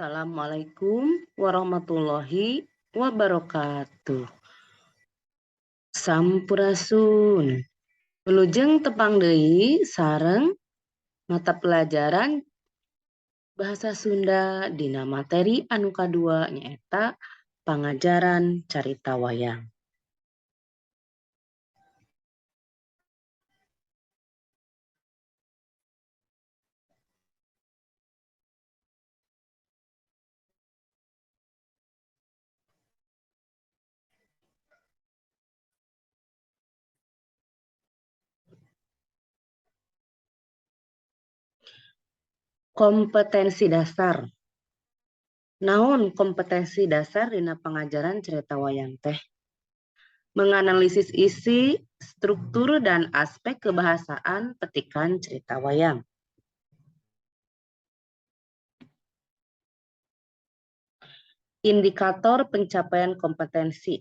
Assalamualaikum warahmatullahi wabarakatuh. Sampurasun. Wilujeng tepang deui sareng mata pelajaran Bahasa Sunda dina materi anu kadua, nyaeta pangajaran carita wayang. Kompetensi dasar. Naon kompetensi dasar dina pengajaran cerita wayang teh? Menganalisis isi, struktur, dan aspek kebahasaan petikan cerita wayang. Indikator pencapaian kompetensi.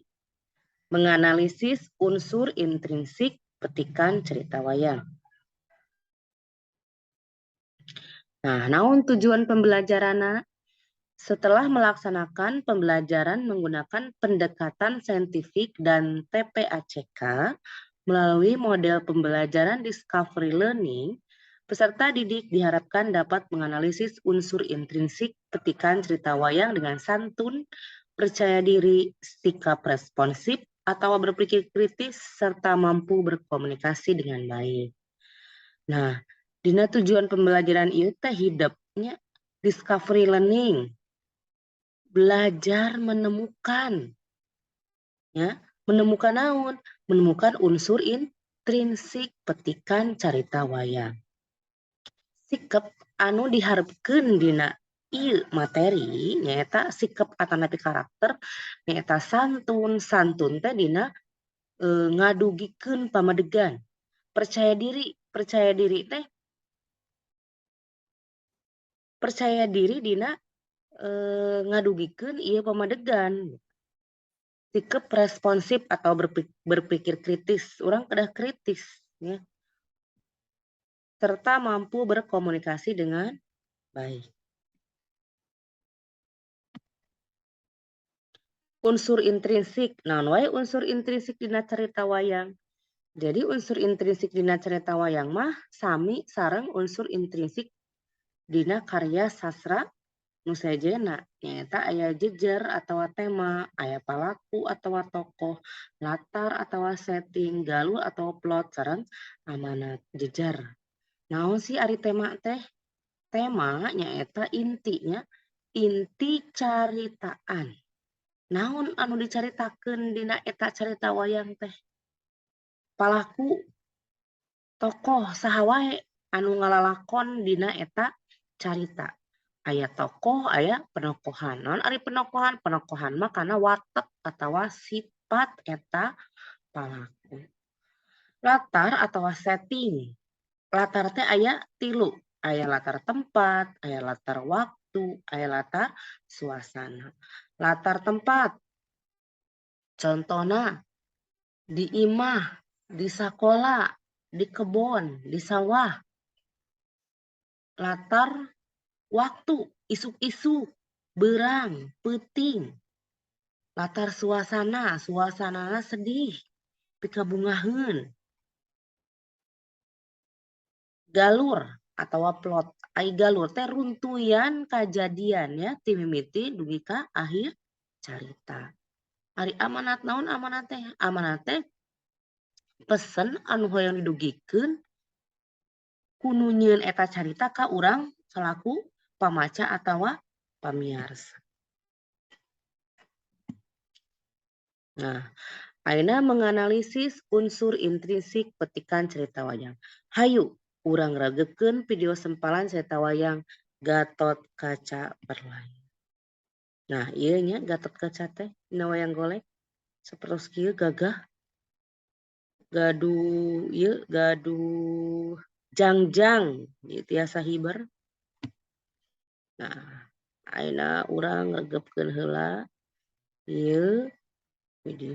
Menganalisis unsur intrinsik petikan cerita wayang. Nah, naon tujuan pembelajaranna? Setelah melaksanakan pembelajaran menggunakan pendekatan saintifik dan TPACK melalui model pembelajaran Discovery Learning, peserta didik diharapkan dapat menganalisis unsur intrinsik petikan cerita wayang dengan santun, percaya diri, sikap responsif, atau berpikir kritis, serta mampu berkomunikasi dengan baik. Nah, dina tujuan pembelajaran ieu teh hidep nya, discovery learning, belajar menemukan, ya, menemukan naon? Menemukan unsur intrinsik petikan carita wayang. Sikap anu diharapkeun dina ieu materi nyaeta sikap atanapi karakter, nyaeta santun. Santun teh dina ngadugikeun pamadegan. Percaya diri, percaya diri teh percaya diri dina ngadugikeun ieu pamadegan. Sikap responsif atau berpikir kritis, urang kedah kritis ya. Serta mampu berkomunikasi dengan baik. Unsur intrinsik, naon wae unsur intrinsik dina carita wayang? Jadi, unsur intrinsik dina carita wayang mah sami sareng unsur intrinsik dina karya sastra nu sejenna, nyaeta aya jejer atawa tema, aya palaku atawa tokoh, latar atawa setting, galur atau plot, sareng amanat. Jejer. Naon sih ari tema teh? Tema nyaeta intinya, inti caritaan. Naon anu dicaritakeun dina eta carita wayang teh? Palaku, tokoh, saha wae anu ngalalakon dina eta carita. Aya tokoh, aya penokohan. Naon ari penokohan? Penokohan mah kana watek atawa sifat eta palaku. Latar atawa setting. Latar teh aya tilu, aya latar tempat, aya latar waktu, aya latar suasana. Latar tempat, contohna di imah, di sakola, di kebon, di sawah. Latar waktu, isuk-isuk, beurang, peuting. Latar suasana, suasanana sedih, pikabungaheun. Galur atawa plot. Ai galur teh runtuyan kajadian ya, ti mimiti dugi ka akhir carita. Ari amanat, naon amanat teh? Amanat teh pesen anu hoyong didugikeun ku nu nyieun eta carita ka urang salaku pamaca atawa pamiarsa. Nah, ayeuna menganalisis unsur intrinsik petikan cerita wayang. Hayu urang rageupkeun video sempalan cerita wayang Gatot Kaca Perlaya. Nah, ieu nya Gatot Kaca teh dina wayang golek sapertos kieu, gagah. Gaduh ieu, gaduh jangjang, ieu tiasa hiber. Nah, ayeuna urang ngregepkeun heula ieu video.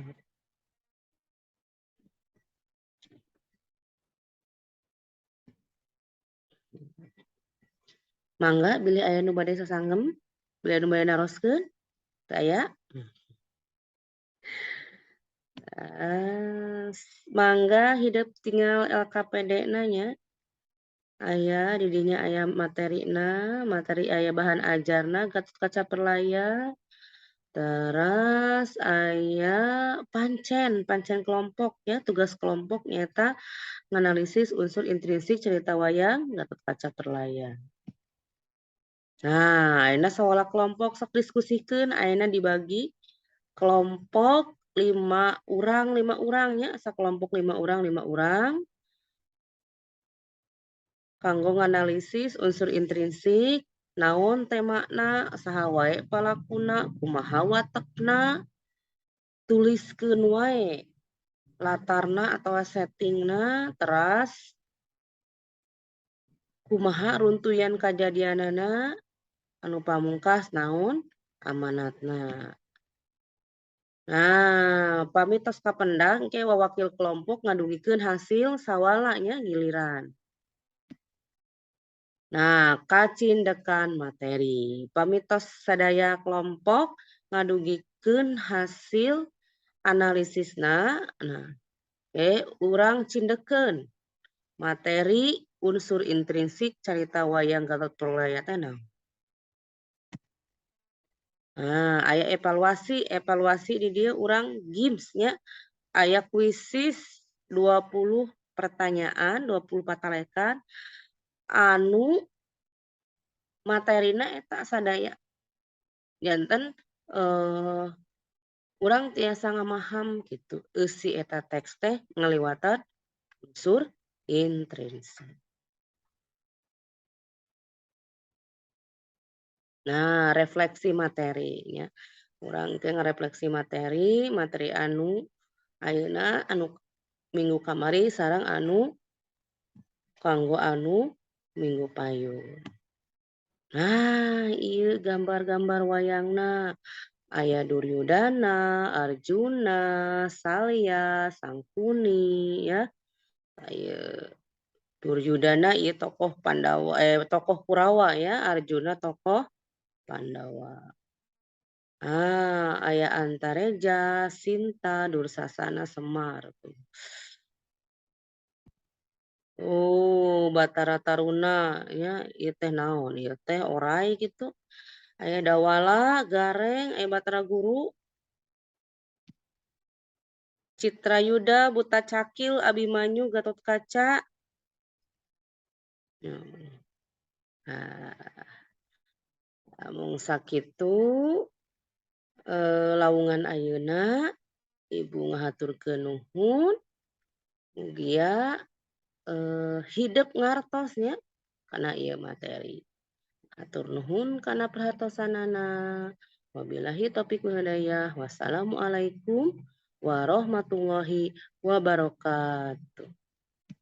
Mangga bilih aya nu bade sasanggem Bilih anu bade naroskeun? Teu aya? Mangga hidep tinggal LKPD na nya. Aya di dinya aya materina, materi aya bahan ajarna Gatotkaca Perlaya. Teras aya pancen, pancen kelompok ya, tugas kelompok nyaeta nganalisis unsur intrinsik cerita wayang Gatotkaca Perlaya. Nah, ayeuna sawala kelompok sok diskusikeun, ayeuna dibagi kelompok 5 urang 5 urang nya, sakelompok 5 urang 5 urang. Kanggo nganalisis unsur intrinsik, naon temana, saha wae palakuna, kumaha watekna, tuliskeun wae latarna atawa settingna, teras kumaha runtuyan kajadianana, anu pamungkas naon amanatna. Nah, pami tos kapendak engke wawakil kelompok ngadugikeun hasil sawala nya giliran. Nah, kacindekan materi. Pami tos sadaya kelompok ngadugikeun hasil analisisna, nah, urang cindekeun materi unsur intrinsik carita wayang Gatot Perlaya teh naon. Nah, aya evaluasi, evaluasi di dieu urang games nya, aya kuisis 20 pertanyaan, 20 patalekan anu materina eta sadaya. Janten urang tiasa ngamaham gitu eusi eta teks teh ngaliwatan unsur intrinsik. Nah, refleksi materi nya. Urang teh ngarefleksi materi, materi anu ayeuna anu minggu kamari sareng anu kanggo anu minggu payun. Nah, ieu gambar-gambar wayangna. Aya Duryudana, Arjuna, Salya, Sangkuni ya. Aya Duryudana ieu tokoh Pandawa, tokoh Kurawa ya, Arjuna tokoh Pandawa. Ah, aya Antareja, Sinta, Dursasana, Semar. Oh, Batara Taruna ya, ieu teh naon? Ieu teh orai gitu. Aya Dawala, Gareng, aya Batara Guru. Citrayuda, Buta Cakil, Abimanyu, Gatotkaca. Nah, mung sakitu lawungan ayeuna Ibu ngahaturkeun nuhun. Mugia hidep ngartos nya kana ieu materi. Hatur nuhun kana perhatosanana. Wabillahi taufiq wal hidayah. Wassalamualaikum warahmatullahi wabarakatuh.